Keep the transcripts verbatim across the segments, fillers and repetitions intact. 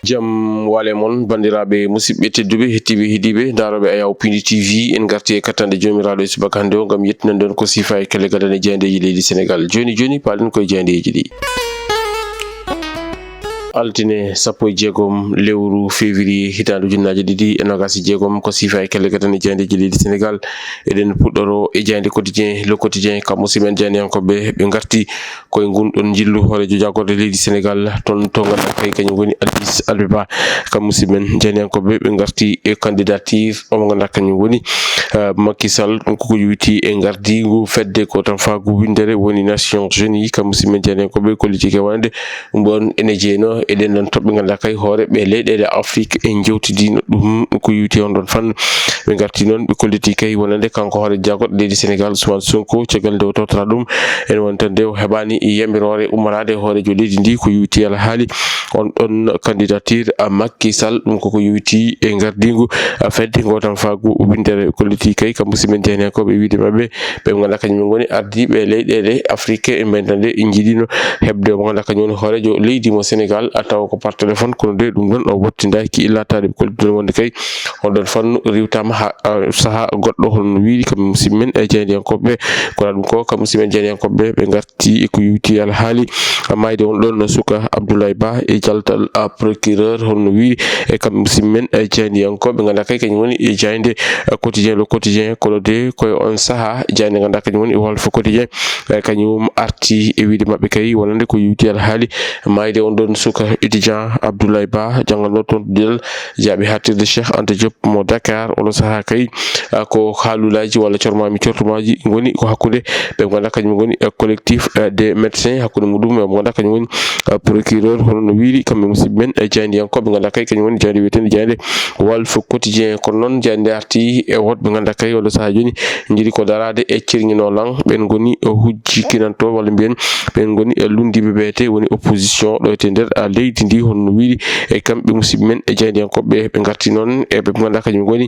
Jam wale mon, banndiraaɓe musidɓe tedduɓe, hettiiɓe, heɗiiɓe, ndaarooɓe Ayaw Pindi T V. En ngarti e kattanɗe Joomiraaɗo e subaka hannde o ngam yettinande on ko siifa e kellegal e jayndeeji leydi Senegaal. Jooni jooni, paalen koye jayndeeji ɗi. Altine sappo e jeegom lewru février, hitaande ujunnaaje ɗiɗi e noogaas e jeegom, ko siifa e kellegal e jayndeeji leydi Senegaal. Eɗen puɗɗoro e jaynde Quotidien, Le Quotidien, kam musidɓe men jayniyankooɓe, ɓe ngarti koye ngun ɗon njillu hooreejo jaagorɗe leydi Senegaal, toon to ngannduɗaa kay kañum woni Addis Abeba. Kam musidɓe men jayniyankooɓe, ɓe ngarti e candidature o mo ngannduɗaa kañum woni, eh, Macky Sall, ɗum koko yowiti e ngardiigu fedde ko tan faagu winndere woni Nations Unies. Kam musidɓe men jayniyankooɓe, ko liggey kay wonande ɗum ɗon ene jeynoo e ɗen ɗon toɓɓe ngannduɗaa kay hoore ɓe leyɗeele Afrique en njewtidiino ɗum ko yowiti on ɗon fannu. Ɓe ngarti noon, ɓe kolliti kay wonande kanko hoore jaagorɗe leydi Senegaal, Ousmane Sonko, caggal nde o tawtoraa ɗum, ene woni tan nde o heɓaani yamiroore ummoraade e hooreejo leydi ndi ko yowiti alhaali on ɗon candidature a Macky Sall, ɗum koko yowiti e ngardiigu a fedde ngoo tan faagu winndere. Kolliti kay kam musidɓe men jayniyankooɓe e wiyde maɓɓe, ɓe ngannduɗaa kañum ngoni ardiiɓe leyɗeele Afrique e mbaydi tan nde njiɗiino heɓde mo ngannduɗaa kañum woni hooreejo leydi mo Senegaal, a tawa ko par téléphone, kono de ɗum ɗon o wottindaaki. Laataade ɓe kolliti noon wonde kay on ɗon fannu riiwtaama haa, a, sahaa goɗɗo, hono no wiiri kam musidɓe men e jayniyankooɓe. Kono ɗum ko kam musidɓe men jayniyankooɓe, ɓe ngarti e ko yowiti alhaali maayde on ɗon suka Abdoulaye Ba e jaltal, a, procureur, hono no wiiri e kam musidɓe men e jayniyankooɓe. Ngannduɗaa kay kañum woni e jaynde, a, Quotidien, Le Quotidien, kono de koye on sahaa jaynde ngannduɗaa kañum woni Walf Quotidien, e kañum arti e wiyde maɓɓe kay wonande ko yowiti alhaali maayde on ɗon suka étudiant Abdoulaye Ba, jannganɗo toon to duɗal jaaɓi haaɗtirde Cheikh Anta Diop mo Dakar. Oɗo sahaa kay, a, ko haalulaaji walla cormaami cortumaaji ngoni ko hakkunde ɓe ngannduɗaa kañum ngoni, a, collectif, a, des médecins, hakkunde muɗum e mo ngannduɗaa kañum woni, a, procureur, hono no wiiri kamɓe musidɓe men e jayniyankooɓe ngannduɗaa kay kañum woni jaynde wiyeteende jaynde Walf Quotidien. Kono noon jaynde arti e woɗɓe ngannduɗaa kay oɗo sahaa jooni njiɗi ko daraade e cirñinoo lan, ɓen ngoni, o, hujjikinantoo walla mbiyen ɓen ngoni e lunndiiɓe ɓe te woni opposition ɗo e te nder, a, leydi ndi, hono no wiiri e kamɓe musidɓe men e jayniyankooɓe. Ɓe ngarti noon e ɓe ngannduɗaa kañum ngoni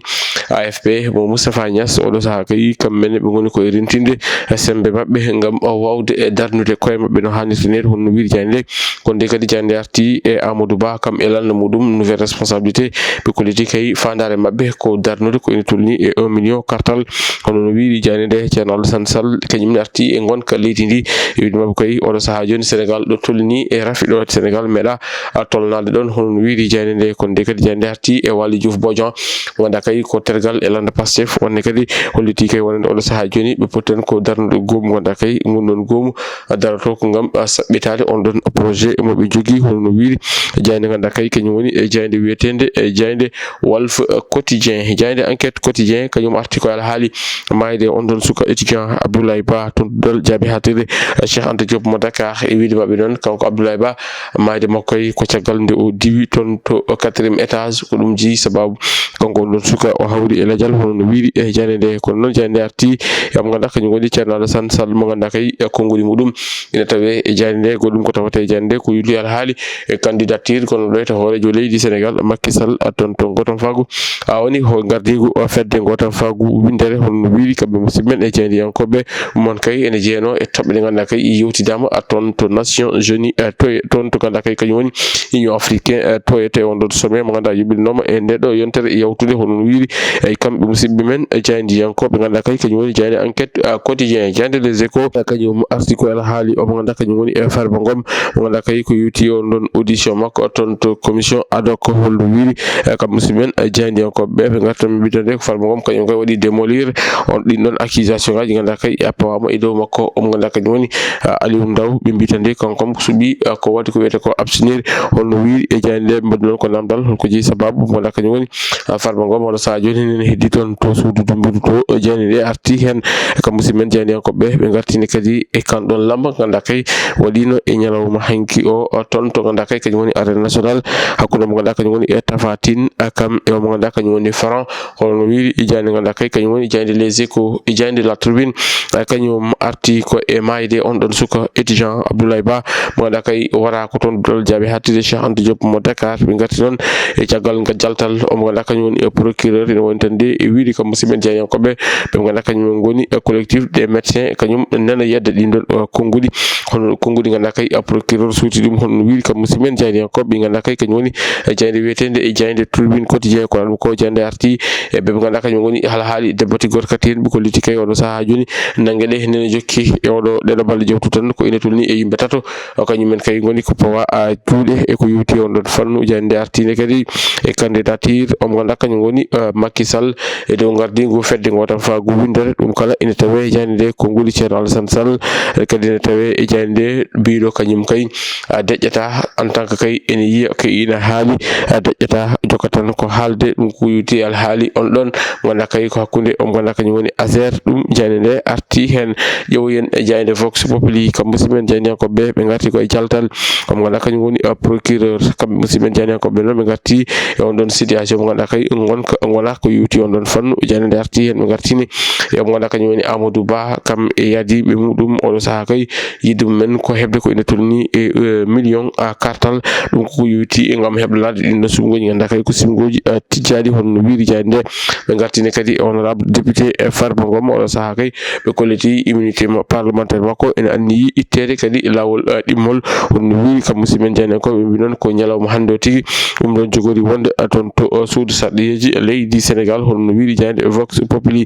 A F P mo Moustapha Niass. Oɗo sahaa kay kamɓe ne ɓe ngoni ko e rentinde e semmbe maɓɓe ngam, o, waawde e darnude koye maɓɓe no haanirta neede, hono no wiiri jaynde nde. Kono de kadi jaynde arti e Amadou Ba kam e lannda muɗum, nouvelle responsabilité. Ɓe kolliti kay faandaare maɓɓe ko darnude ko ene tolni e un million kartal. Hono no wiiri jaynde nde, Ceerno Alassane Sall kañum ne arti e ngonka leydi ndi. E wiyde maɓɓe kay oɗo sahaa jooni Senegaal ɗo tolni e rafi ɗo Senegaal meeɗaa, a, tolnaade ɗon, hono no wiiri jaynde nde. Kono de kadi jaynde nde arti e Waly Diouf Bodian, mo ngannduɗaa kay ko tergal e lannda Pastef. Onne kadi holliti kay wonande oɗo sahaa jooni ɓe poti tan ko darnude goomu ngannduɗaa kay ngun ɗon goomu daroto ko ngam, a, saɓɓitaade on ɗon projet mo ɓe njogii, hono no wiiri jaynde ngannduɗaa kay kañum woni e jaynde wiyeteende e jaynde Walf, a, Quotidien. Jaynde Enquête Quotidien kañum arti ko alhaali maayde on ɗon suka étudiant Abdoulaye Ba toon to duɗal jaaɓi haaɗtirde, a, Cheikh Anta Diop mo Dakar. E wiyde maɓɓe noon, kanko Abdoulaye Ba, maayde makko kay ko caggal nde o diwi toon to quatrième étage. Ko ɗum jeyi sababu kanko on ɗon suka o hawri e lajal, hono no wiiri e jaynde nde. Kono noon jaynde nde arti e mo ngannduɗaa kañum woni Ceerno Alassane Sall mo ngannduɗaa kay e konnguli muɗum ina tawee e jaynde nde. Ko ɗum ko tawata e jaynde nde ko yulli alhaali e candidature, kono ɗo e to hooreejo leydi Senegaal Macky Sall, a, toon to ngoo tan faagu, a, woni ho ngardiigu, a, fedde ngoo tan faagu winndere, hono no wiiri kamɓe musidɓe men e jayniyankooɓe mon kay ene jeyanoo e toɓɓe ɗe ngannduɗaa kay yewtidaama, a, toon to Nations Unies, a, to, toon to ngannduɗaa kay kañum woni Union Africain, a, to e to e on ɗon sommet mo ngannduɗaa yuɓɓinanooma e nde ɗo yontere yawtunde, hono no wiiri e kamɓe musidɓe men e jayniyankooɓe ngannduɗaa kay kañum woni jaynde Enquête, a, Quotidien, jaynde Les Échos, a, kañum arti ko alhaali o mo ngannduɗaa kañum woni e Farba Ngom mo ngannduɗaa kay ko yowiti on ɗon audition makko toon to commission ad hoc, hono no wiiri e kam musidɓe men e jayniyankooɓe ɓe. Ɓe ngarta min mbiyta nde ko Farba Ngom kañum kay waɗi démolir on ɗin ɗon accusation ngaji ngannduɗaa kay a pawaama e dow makko, o mo ngannduɗaa kañum woni, a, Aliou Ndao. Ɓe mbiyta nde kanko kam suɓi, a, ko waɗi ko wiyetee ko abstenir, hono no wiiri e jaynde nde. Mbaɗi noon ko namdal holko jeyi sababu mo ngannduɗaa kañum woni, a, Farba Ngom oɗo sahaa jooni ene heddii toon to suudu Dumbudu to. Jaynde nde arti heen e kam musidɓe men jayniyankooɓe ɓe, ɓe ngartini kadi e kan ɗon lamba ngannduɗaa kay waɗiino e ñalawma hanki o, o, toon to ngannduɗaa kay kañum woni arène nationale hakkunde mo ngannduɗaa kañum woni e Tapha Tine, a, kam e o mo ngannduɗaa kañum woni Franc. Hono no wiiri e jaynde ngannduɗaa kay kañum woni jaynde Les Échos, e jaynde La Tribune, a, kañum arti ko e maayde on ɗon suka étudiant Abdoulaye Ba mo ngannduɗaa kay wara ko toon duɗal jaaɓi haaɗtirde Cheikh Anta Diop mo Dakar. Ɓe ngarti noon e caggal ngal jaltal o mo ngannduɗaa kañum woni e procureur ene Woni tan de e wiide kam musidɓe men jaayndiyankooɓe, ɓe ngannduɗaa kañum en ngoni, eh, collectif des médecins, kañum nana yedda ɗin ɗon, eh, konnguɗi. Hono konnguɗi ngannduɗaa kay, eh, procureur suuti ɗum, hono wiide kam musidɓe men jaayndiyankooɓe, ɓe ngannduɗaa kay kañum woni, eh, jaaynde wiyeteende e jaaynde Tribune Quotidien, ko ɗum ko jaaynde arti e ɓe ɓe ngannduɗaa kañum ngoni alhaali debbo tigor kadi heen, ɓe kolliti kay oɗo sahaa jooni nannge ɗe nene jokki e oɗo ɗeɗo balɗe jawtu tan, ko ina tolni e yimɓe tato. O kañum en kay ngoni ko pawa a juuɗe e ko yowti on ɗon fannu. Jaaynde artiinde kadi e candidature omo ngannduɗaa kañum woni, eh, Macky Sall e dow ngardiingu fedde ngoo tan faa ngu winndere. Ɗum kala ina tawee e jaaynde nde konnguɗi Ceerno Alassane Sall, eh, kadi ina tawee e jaaynde nde biiɗo kañum kay, ah, deƴƴata en tant que kay ene yiya ko ina haali, ah, deƴƴata jokka tan ko haalde ɗum ko yowti alhaali on ɗon ngannduɗaa kay ko hakkunde omo ngannduɗaa kañum woni Azer. Ɗum jaaynde nde arti heen. Ƴeewoyen e jaaynde Vox Populi, kam musidɓe men jaayndiyankooɓe ɓe ngarti ko e jaltal. Omo ngannduɗaa kañum woni, uh, procureur. Kamɓe musidɓe men jaayndiyankooɓe noon ɓe ngarti e on ɗon situation mo ngannduɗaa kay ngonka, ngona ko yowti on ɗon fannu. Jaaynde nde arti heen ɓe ngartini e omo ngannduɗaa kañum woni Amadou Ba, kam e yaadiiɓe muɗum oɗo sahaa kay yidde mum en ko heɓde ko ina tolni e, eh, million, ah, kartal. Ɗum koko yowti ngam heblanaade ɗin ɗon suɓngooji ngannduɗaa kay ko suɓngooji, ah, tijjaaɗi hono no wiiri jaaynde nde. Ɓe ngartini kadi e honorable député, eh, Farba Ngom, oɗo sahaa kay ɓe kolliti immunité ma-, parlementaire makko ene anniyi itteede kadi e laawol, eh, ɗimmol. Hono no wiiri kam musidɓe men jaayndiyankooɓe, ɓe mbi noon ko ñalawma hannde o tigi ɗum ɗon jogori wonde, eh, toon to, eh, suudu sarɗiyeeji leydi Sénégal, hono no wiiri jaaynde Vox Populi.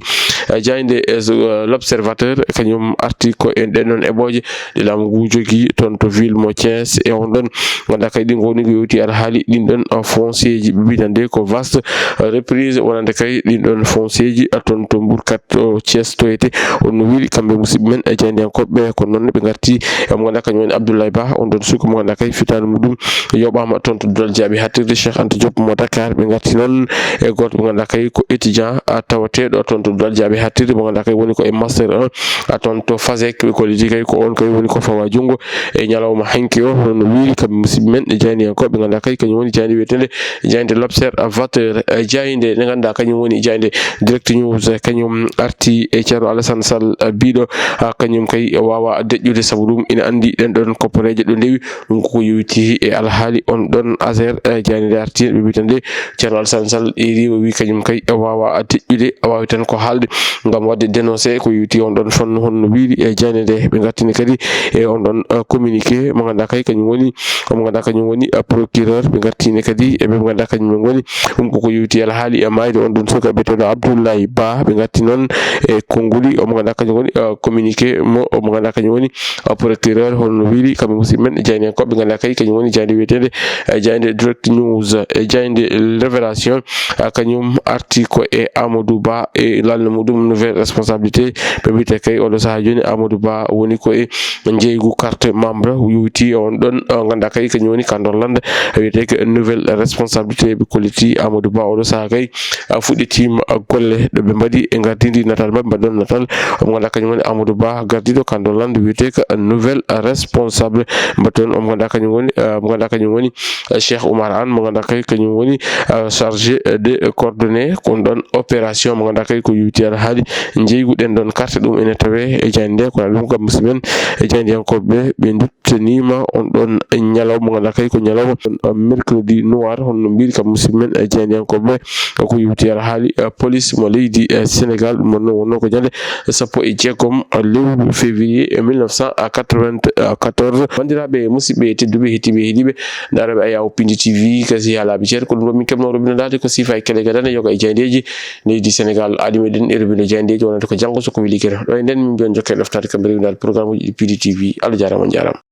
Eh, jaaynde, eh, so, eh, L'Observateur kañum arti ko e ɗen ɗon eɓɓooje ɗe laamu ngu jogii toon to ville mo Thiès. E on ɗon ngannduɗaa kay ɗi ngoni ko yowti alhaali ɗin ɗon, uh, foncier ji ɓe mbiyata nde ko vaste, uh, reprise wonande kay ɗin ɗon foncier ji, uh, toon to Mbourkat, uh, Thiès toyete. On no wiiri kamɓe musidɓe men e jaayndiyankooɓe ɓe, kono noon ɓe ngarti e mo ngannduɗaa kañum woni Abdoulaye Ba, on ɗon suka mo ngannduɗaa kay fitaandu muɗum yoɓaama toon to duɗal jaaɓi haaɗtirde Cheikh Anta Diop mo Dakar. Ɓe ngarti noon e gooto mo ngannduɗaa kay ko étudiant, uh, tawateeɗo toon to duɗal jaaɓi haaɗtirde mo ngannduɗaa kay woni ko e master un, a toon to FASEC, ɓe kolliti kay ko on kay woni ko fawa junngo e ñalawma hanki o. Hono no wiiri kamɓe musidɓe men e jaayndiyankooɓe, ɓe ngannduɗaa kay kañum woni jaaynde wiyeteende jaaynde L'Observateur, eh, jaaynde nde ngannduɗaa kañum woni jaaynde Direct News, eh, kañum arti e Ceerno Alassane Sall, eh, biiɗo, ah, kañum kay waawa deƴƴude, sabu ɗum ina anndi ɗen ɗon kopporeeje ɗo ndewi. Ɗum koko yowiti e alhaali on ɗon affaire, eh, jaaynde nde arti, ɓe mbiyata nde Ceerno Alassane Sall e riiwa wi kañum kay waawa deƴƴude, waawi tan ko haalde ngam waɗde dénoncé ko yowiti on ɗon fannu hono no wiiri e jaaynde nde. Ɓe ngartini kadi e on ɗon, eh, communiqué mo ngannduɗaa kay kañum woni, mo ngannduɗaa kañum woni, eh, procureur. Ɓe ngartini kadi e ɓe ngannduɗaa kañum en ngoni ɗum koko yowiti alhaali e maayde on ɗon suka biyeteeɗo Abdoulaye Ba. Ɓe ngarti noon e konnguɗi omo ngannduɗaa kañum woni, eh, communiqué mo, mo ngannduɗaa kañum woni, uh, procureur, hono no wiiri kamɓe musidɓe men e jaayndiyankooɓe, ɓe ngannduɗaa kay kañum woni jaaynde wiyeteende, uh, jaaynde Direct News, uh, e jaaynde Révélation, uh, kañum arti ko e Amadou Ba e laalnde muɗum nouvelle responsabilité. Ɓe mbiyata kay oɗo sahaa jooni Amadou Ba woni ko e njeeygu carte membre yowiti on ɗon, uh, ngannduɗaa kay kañum woni ka Dorlande wiyetee ko nouvelle responsabilité. Ɓe kolliti Amadou Ba oɗo sahaa kay a fuɗɗitiima golle ɗo ɓe mbaɗi e ngardiindi natal maɓɓe, mbaɗi ɗon natal. Omo ngannduɗaa kañum woni Amadou Ba, gardiiɗo ka Dorlande wiyetee ko nouvelle responsable. Mbaɗi toon omo ngannduɗaa kañum woni, eh, mo ngannduɗaa kañum woni, eh, Cheikh Oumar Anne, mo ngannduɗaa kay kañum woni, eh, chargé de coordonnées ko on ɗon opération, mo ngannduɗaa kay ko yowiti alhaali njeeygu ɗen ɗon carte. Ɗum ene tawee e jaaynde nde, kono ɗum kam musidɓe men e jaayndiyankooɓe ɓe, ɓe ndu- teniima on ɗon ñalawma mo ngannduɗaa kay ko ñalawma, uh, mercredi noir, hono no mbiiri kam musidɓe men, uh, jaayndiyankooɓe, uh, ko yowiti alhaali, uh, police mo leydi, uh, Sénégal. Ɗum noon wonnoo ko ñande sappo e jeegom, uh, lewru février, uh, mille neuf cent quatre-vingt-quatorze. Banndiraaɓe, musidɓe tedduɓe, heɗtiiɓe, heɗiiɓe, ndaarooɓe Ayaw Pindi T V, kasi haa laabi jeetati, ko ɗum ɗo min keɓnoo roɓɓinandaade ko siifa e kele gadane, yoga e jaayndeeji leydi Sénégal. Aadi meɗen e roɓɓinde jaayndeeji wonande ko janngo so ko weli geno. Ɗo e nden min mbiyon jokkee ɗoftaade kamɓe rewindaade programme uji ɗi Pindi T V. Allah jaaraama, on njaaraama.